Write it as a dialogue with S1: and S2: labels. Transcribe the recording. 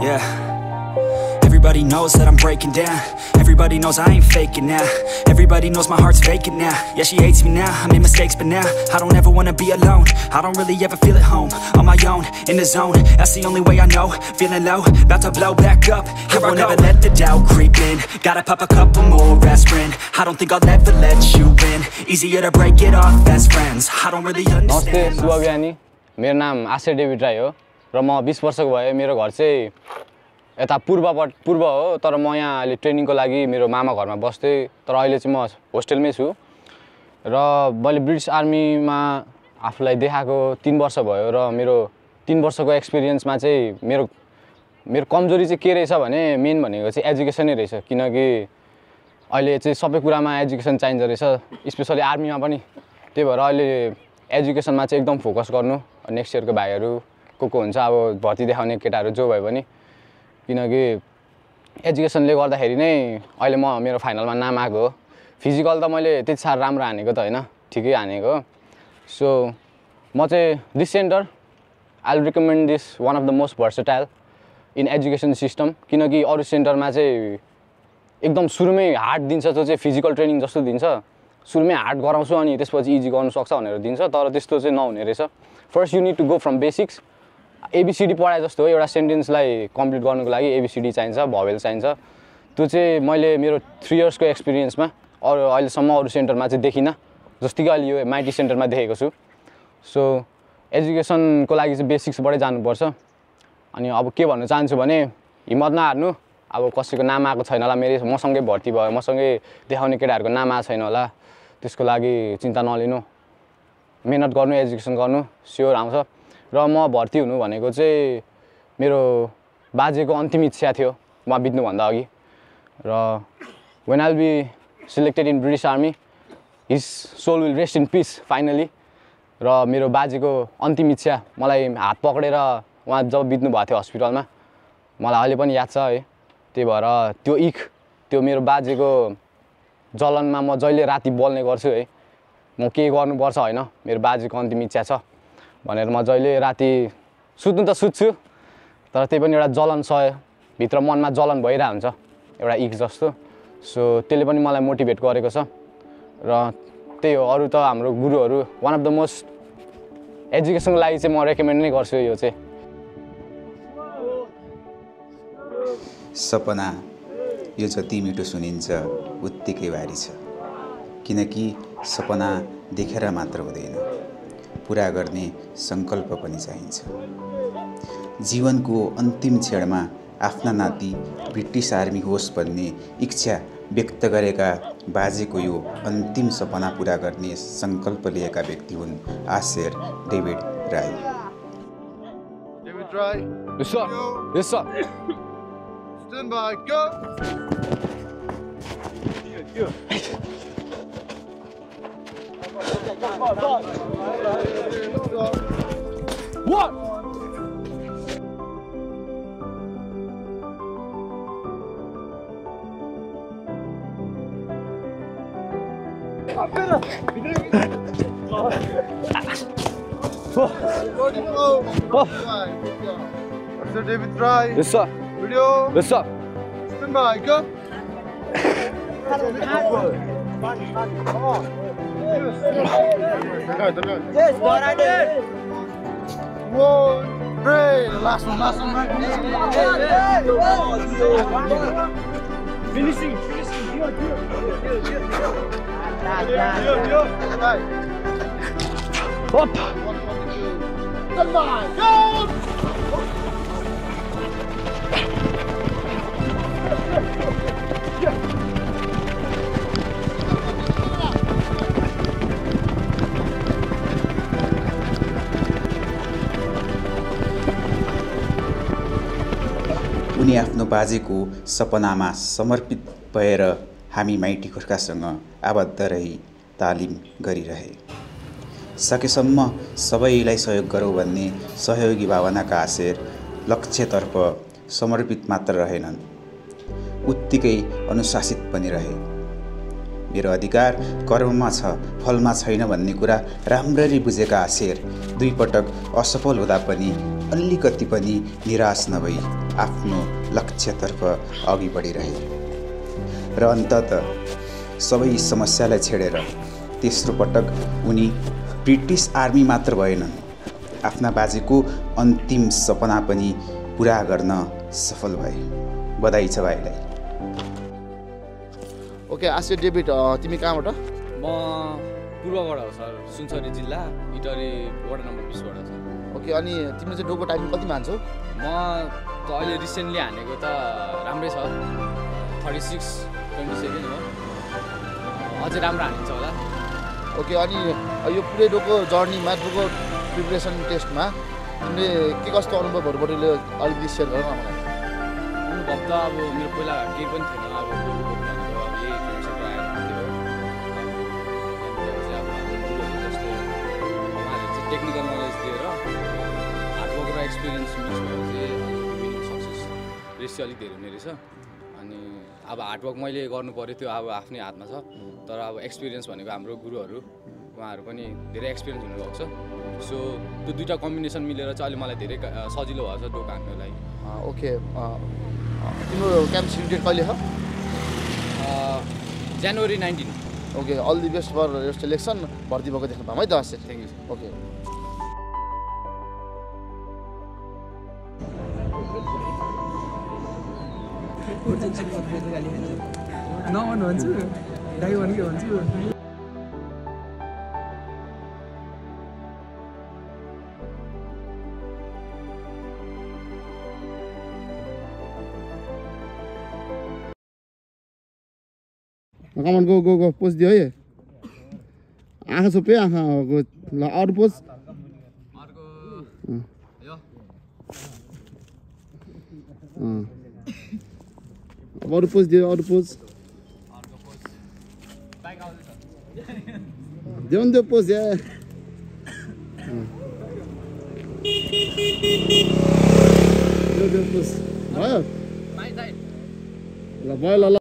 S1: Yeah. Everybody knows that I'm breaking down. Everybody knows I ain't faking now. Everybody knows my heart's vacant now. Yeah, she hates me now, I made mistakes but now I don't ever wanna be alone. I don't really ever feel at home. On my own, in the zone, that's the only way I know. Feeling low, about to blow back up. I won't ever let the doubt creep in. Gotta pop a couple more aspirin. I don't think I'll ever let you in. Easier to break it off best friends. I don't really understand.
S2: नमस्ते शुभ ज्ञानी, मेरो नाम आशय David Rai हो र म 20 वर्षको भए। मेरो घर चाहिँ यता पूर्व हो, तर म यहाँ अहिले ट्रेनिङको लागि मेरो मामा घरमा बस्थे, तर अहिले चाहिँ म होस्टेलमै छु र मैले ब्रिटिश आर्मीमा आफूलाई देखाएको 3 वर्ष भयो र मेरो 3 वर्षको एक्सपिरियन्समा चाहिँ मेरो कमजोरी चाहिँ के रहेछ भने मेन भनेको चाहिँ एजुकेसनै रहेछ, किनकि अहिले चाहिँ सबै कुरामा एजुकेसन चाहिन्छ रहेछ, स्पेशली आर्मीमा पनि। त्यही भएर अहिले एजुकेसनमा चाहिँ एकदम फोकस गर्नु। नेक्स्ट इयरको भाइहरू को हुन्छ, अब भर्ती देखाउने केटाहरू जो भयो भने, किनकि एजुकेसनले गर्दाखेरि नै अहिले म मेरो फाइनलमा नाम आएको हो। फिजिकल त मैले त्यति साह्रो राम्रो हानेको त होइन, ठिकै हानेको। सो म चाहिँ this centre I will recommend this one of the most versatile in education system, किनकि अरू सेन्टरमा चाहिँ एकदम सुरुमै हार्ड दिन्छ, जो चाहिँ फिजिकल ट्रेनिङ जस्तो दिन्छ, सुरुमै हार्ड गराउँछु अनि त्यसपछि इजी गर्नु सक्छ भनेर दिन्छ, तर त्यस्तो चाहिँ नहुने रहेछ। First you need to go from basics. A B C D पढाए जस्तो हो, एउटा सेन्टेन्सलाई कम्प्लिट गर्नुको लागि एबीसीडी चाहिन्छ, भवेल चाहिन्छ। त्यो चाहिँ मैले मेरो 3 इयर्सको एक्सपिरियन्समा अहिलेसम्म अरू सेन्टरमा चाहिँ देखिनँ, जस्तै कि अहिले यो माइटी सेन्टरमा देखेको छु। सो एजुकेसनको लागि चाहिँ बेसिक्सबाटै जानुपर्छ। अनि अब के भन्न चाहन्छु भने हिम्मत नहार्नु। अब कसैको नाम आएको छैन होला, मसँगै भर्ती भयो, मसँगै देखाउने केटाहरूको नाम आएको छैन होला, त्यसको लागि चिन्ता नलिनु, मेहनत गर्नु, एजुकेसन गर्नु, स्योर आउँछ। र म भर्ती हुनु भनेको चाहिँ मेरो बाजेको अन्तिम इच्छा थियो उहाँ बित्नुभन्दा अघि। र when I will be selected in British army, his soul will rest in peace finally. र मेरो बाजेको अन्तिम इच्छा, मलाई हात पक्रेर उहाँ जब बित्नु भएको थियो हस्पिटलमा, मलाई अहिले पनि याद छ है। त्यही भएर त्यो मेरो बाजेको जलनमा म जहिले राति बोल्ने गर्छु है, म के गर्नुपर्छ होइन, मेरो बाजेको अन्तिम इच्छा छ भनेर म जहिले राति सुत्नु त सुत्छु, तर त्यही पनि एउटा जलन सय भित्र मनमा जलन भइरहेको हुन्छ, एउटा इक जस्तो। सो त्यसले पनि मलाई मोटिभेट गरेको छ। र त्यही हो, अरू त हाम्रो गुरुहरू वान अफ द मोस्ट एजुकेसनको लागि चाहिँ म रेकमेन्ड नै गर्छु। यो चाहिँ
S3: सपना यो जति मिठो सुनिन्छ उत्तिकै भारी छ, किनकि सपना देखेर मात्र हुँदैन, पुरा गर्ने सङ्कल्प पनि चाहिन्छ। जीवनको अन्तिम क्षणमा आफ्ना नाति ब्रिटिस आर्मी होस् भन्ने इच्छा व्यक्त गरेका बाजेको यो अन्तिम सपना पुरा गर्ने सङ्कल्प लिएका व्यक्ति हुन् आशय David Rai.
S2: Yes sir. Yes sir.
S4: Stand by, go!
S2: What?
S4: Sir David Fry.
S2: Yes sir.
S4: Video.
S2: Yes sir.
S4: Stand by, go! Come on.
S5: Yes, what I did.
S4: 1, 3. The last one, right?
S5: Finishing.
S4: Right.
S2: Up.
S4: Stand by, go!
S3: उनी आफ्नो बाजेको सपनामा समर्पित भएर हामी mighty गोर्खासँग आबद्ध रही तालिम गरिरहे। सकेसम्म सबैलाई सहयोग गरौँ भन्ने सहयोगी भावनाका आशय लक्ष्यतर्फ समर्पित मात्र रहेनन्, उत्तिकै अनुशासित पनि रहे। मेरो अधिकार कर्ममा छ, फलमा छैन भन्ने कुरा राम्ररी बुझेका आशय 2 पटक असफल हुँदा पनि अलिकति पनि निराश नभई आफ्नो लक्ष्यतर्फ अघि बढिरहे र अन्ततः सबै समस्यालाई छेडेर तेस्रो पटक उनी ब्रिटिस आर्मी मात्र भएनन्, आफ्ना बाजेको अन्तिम सपना पनि पुरा गर्न सफल भए। बधाई छ भाइलाई।
S4: ओके आसिया डेभिड, तिमी कहाँबाट?
S6: म पूर्वबाट हो सर, सुनसरी जिल्ला इटरी वडा नम्बर 20 बाट सर।
S4: ओके, अनि तिमीले चाहिँ डोको टाइमिङ कति मान्छौ?
S6: म त अहिले रिसेन्टली हानेको त राम्रै छ, 36-20 सेकेन्ड हो, अझै राम्रो हानिन्छ होला।
S4: ओके, अनि यो पुरै डोको जर्नीमा, डोको प्रिपरेसन टेस्टमा तिमीले के कस्तो अनुभवहरूबाट अलिकति सेयर गर न मलाई।
S6: अनुभव त अब मेरो पहिला केही पनि थिएन, अब यही फ्रेन्डसिप आएर थियो। त्यहाँदेखि चाहिँ अब गुरुहरू जस्तै उहाँहरूले चाहिँ टेक्निकल नलेज दिएर हार्डवर्क र एक्सपिरियन्स मिक्स भएर चाहिँ विनिङ सक्सेस रेसियो अलिक धेरै हुने रहेछ। अनि अब हार्डवर्क मैले गर्नु पऱ्यो, त्यो अब आफ्नै हातमा छ, तर अब एक्सपिरियन्स भनेको हाम्रो गुरुहरू उहाँहरू पनि धेरै एक्सपिरियन्स हुनुभएको छ। सो त्यो दुईवटा कम्बिनेसन मिलेर चाहिँ अहिले मलाई धेरै सजिलो भएको छ डोको हान्नुको लागि।
S4: ओके, तिम्रो क्याम्प डेट कहिले हो?
S6: जनवरी 19।
S4: Okay, all the best for यो सेलेक्सन। भर्ती भएको देख्नु पाऊँ है त। हस्,
S6: थ्याङ्क यू।
S4: ओके,
S7: नभन्नु भन्छु, दाइ भन्छु भन्छु।
S4: कमान गो गो गो पोज दियो है। आँखा छोपे, आँखा ल अरू पोज। अब अरू पोज दियो, अरू पोज दियो नि त्यो पोज या। पोज भयो ल, भयो ल ल।